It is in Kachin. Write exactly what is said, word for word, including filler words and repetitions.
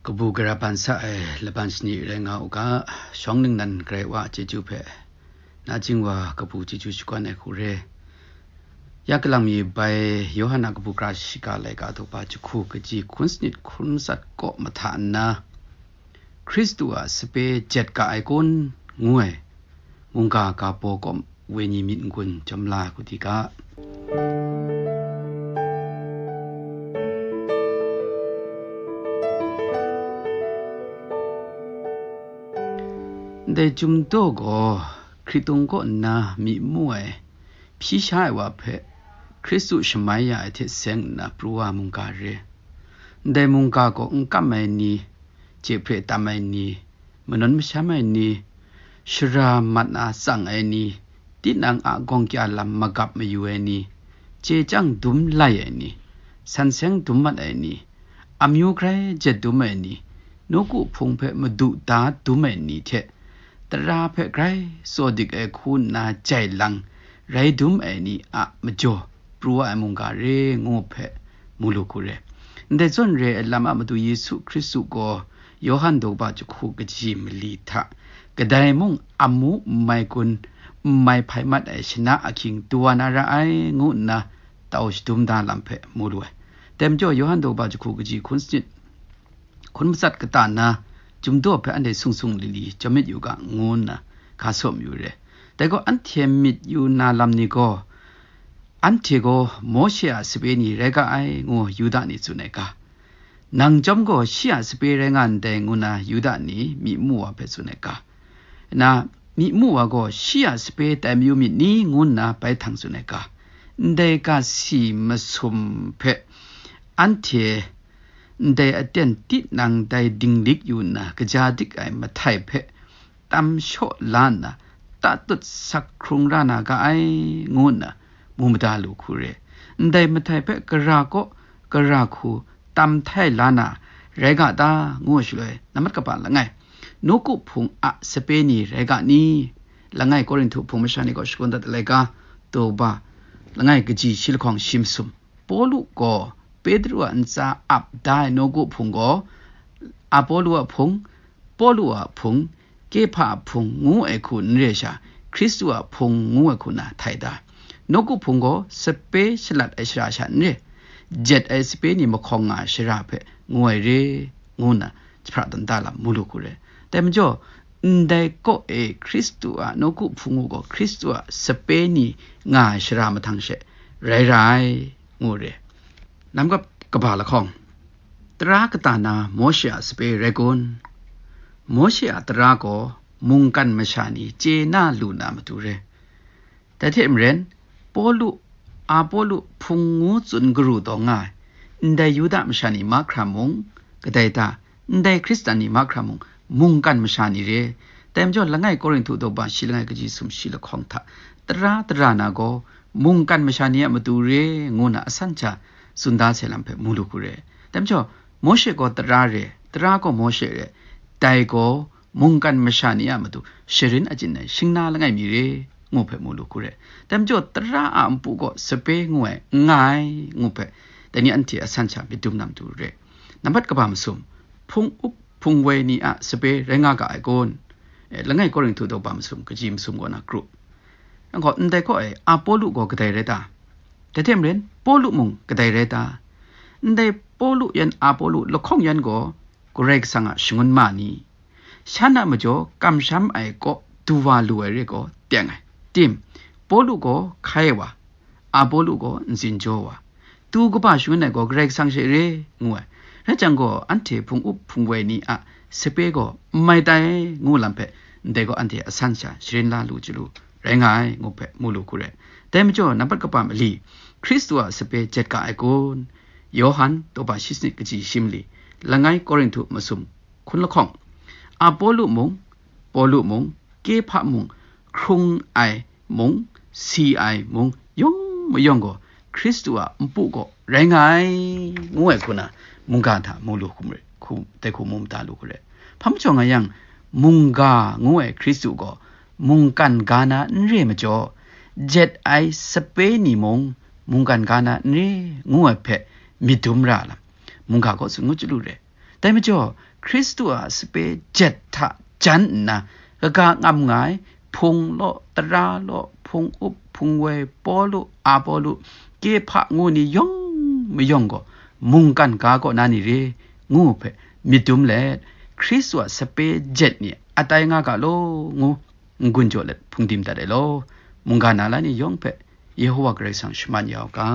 Kabu gara ban sa ai laban shani rai nga u ga, shawng ningnan Karai Wa a chyeju hpe, nachying wa kabu chyeju shakawn ai hku re. Ya kalang mi bai Yawhan a kabu gara shiga laika daw ba jahku kaji hkun sanit hkun matsat kaw mahta nna, Hkristu a sape jet ga ai kun, ngu ai mungga ga baw kawm wenyi myit n-gun jawm la ai hku di ga. Ndai Chyum daw gaw Hkritung kaw nna myi mu ai, hpyi sha ai wa hpe Hkristu shamai ya ai hte seng nna pru wa mungga re. Ndai mungga gaw n kam ai ni, chye hpre tam ai ni, manawn masham ai ni, shara mat na tsang ai ni, tinang a gawng kya lam magap mayu ai ni, chye chyang dum lai ai ni, san seng dum mat ai ni, amyu grai jet dum ai ni, nawku hpung hpe madu da dum ai ni hte, tara hpe grai tsaw dik ai hku nna jai lang rai dum ai ni a majaw pru wa ai mungga re ngu hpe mu lu hku re. Ndai zawn re ai lam a Madu Yesu Hkristu gaw Yawhan daw ba jahku kaji mali hta, kadai mung amu n mai kun, n mai hpai mat ai shana ahkying du wa na ra ai, ngu nna tau shadum da lam hpe mu lu ai. Dai majaw, Yawhan daw ba jahku kaji hkun sanit hkun matsat kata na, Chyum daw hpe anhte sung sung li li jawm myit yu ga, ngu nna hka saw mayu re. Dai gaw, anhte myit yu na lam ni gaw, anhte gaw Mawshe a sape ni rai ga ai, ngu Yuda ni tsun ai ga, nang chyawm gaw shi a sape rai nga ndai, ngu na Yuda ni myi mu wa hpe tsun ai ga, na myi mu wa gaw shi a sape tai mayu myit ni, ngu nna bai htang tsun ai ga, ndai ga si masum hpe anhte ndai aten tinang dai dinglik yu nna, kaja dik ai mahtai hpe tam shaw la nna, tatut sak hkrung ra na ga ai, ngu nna mu mada lu hku re. Ndai mahtai hpe gara kaw gara hku tam htai la na rai ga ta, ngu shaloi, nambat kaba langai, nawku hpung a sape ni rai ga ni? Langai Korinhtu hpung masha ni kaw shakawn dat ai laika, daw ba langai kaji shi lahkawng shi masum. Pawlu gaw Petru a ntsa ap da ai nawku hpung gaw, Apolo a hpung, Pawlu a hpung, Kehpa a hpung ngu ai hku n re sha, Hkristu a hpung ngu ai hku na htai da. Nawku hpung gaw sape shalat ai shara sha n re, jet ai sape ni mahkawng nga ai shara hpe ngu ai re, ngu nna jahpra dan da lam mu lu hku re. Dai majaw, ndai kaw e Hkristu a nawku hpung u gaw Hkristu a sape ni nga ai shara mahtang she rai ra ai, ngu re. Nambat kaba lahkawng, tara kata na Mawshe a sape rai kun? Mawshe a tara gaw mungkan masha ni chye na lu na matu re. Dai hte maren, Pawlu, Apolo hpung ngu tsun garu taw nga ai, ndai Yuda masha ni mahkra mung, kadai ta, ndai Hkristan ni mahkra mung, mungkan masha ni re. Dai majaw, langai Korinhtu daw ba shi langai kaji sum shi lahkawng hta, tara tara na gaw, mungkan masha ni a matu re, ngu na asan hta tsun da sai lam hpe mu lu hku re. Dai majaw, Mawshe gaw tara re, tara gaw Mawshe re, dai gaw mungkan masha ni a matu sharin achyin ai shingna langai mi re, ngu hpe mu lu hku re. Dai majaw, tara a npu gaw sape ngu ai n nga ai, ngu hpe, dai ni anhte asan sha myit dum na matu re. Nambat kaba masum, hpung up hpung woi ni a sape rai nga ga ai kun? E, langai Korinhtu daw ba masum, kaji masum kaw na kru. Yang gaw, ndai kaw e Apolo gaw kadai rai ta? Dai hte maren, Pawlu mung kadai rai ta? Ndai Pawlu yan Apolo lahkawng yan gaw Karai Kasang a shangun ma ni? Shan a majaw kamsham ai kaw du wa lu ai re gaw, teng ai. Tim, Pawlu gaw hkai wa, Apolo gaw ntsin jaw wa, tu kaba shangun ai gaw Karai Kasang she re, ngu ai. Rai jang gaw, anhte hpung up hpung woi ni a sape gaw n mai tai, ngu lam hpe, ndai gaw anhte asan sha sharin la lu chyalu rai nga ai, ngu hpe mu lu hku re. Dai majaw, nambat kaba mali, Hkristu a sape jet ga ai kun? Yawhan daw ba shi sanit kaji shi mali, langai Korinhtu masum hkun lahkawng, Apolo mung, Pawlu mung, Kehpa mung, hkrung ai mung, si ai mung, yawng mayawng gaw Hkristu a npu gaw rai nga ai, ngu ai hku na mungga hta mu lu hku re, hku, dai hku mu mada lu hku re. Hpa majaw nga yang, mungga ngu ai Hkristu gaw mungkan ga na n re majaw, jet ai sape ni mung mungkan ga na n re, ngu ai hpe myit dum ra lam, mungga kaw tsun ngu chyalu re. Dai majaw, Hkristu a sape jet hta jan nna, kaga ngam nga ai, hpung law, tara law, hpung up, hpung woi, Pawlu, Apolo, Kehpa ngu ni yawng mayawng gaw, mungkan ga kaw na ni re, ngu hpe myit dum let, Hkristu a sape jet ni atai nga ga law, ngu n-gun jaw let hpungdim dat ai law, mungga na la ni yawng hpe Yehowa Karai Kasang shaman ya u ga.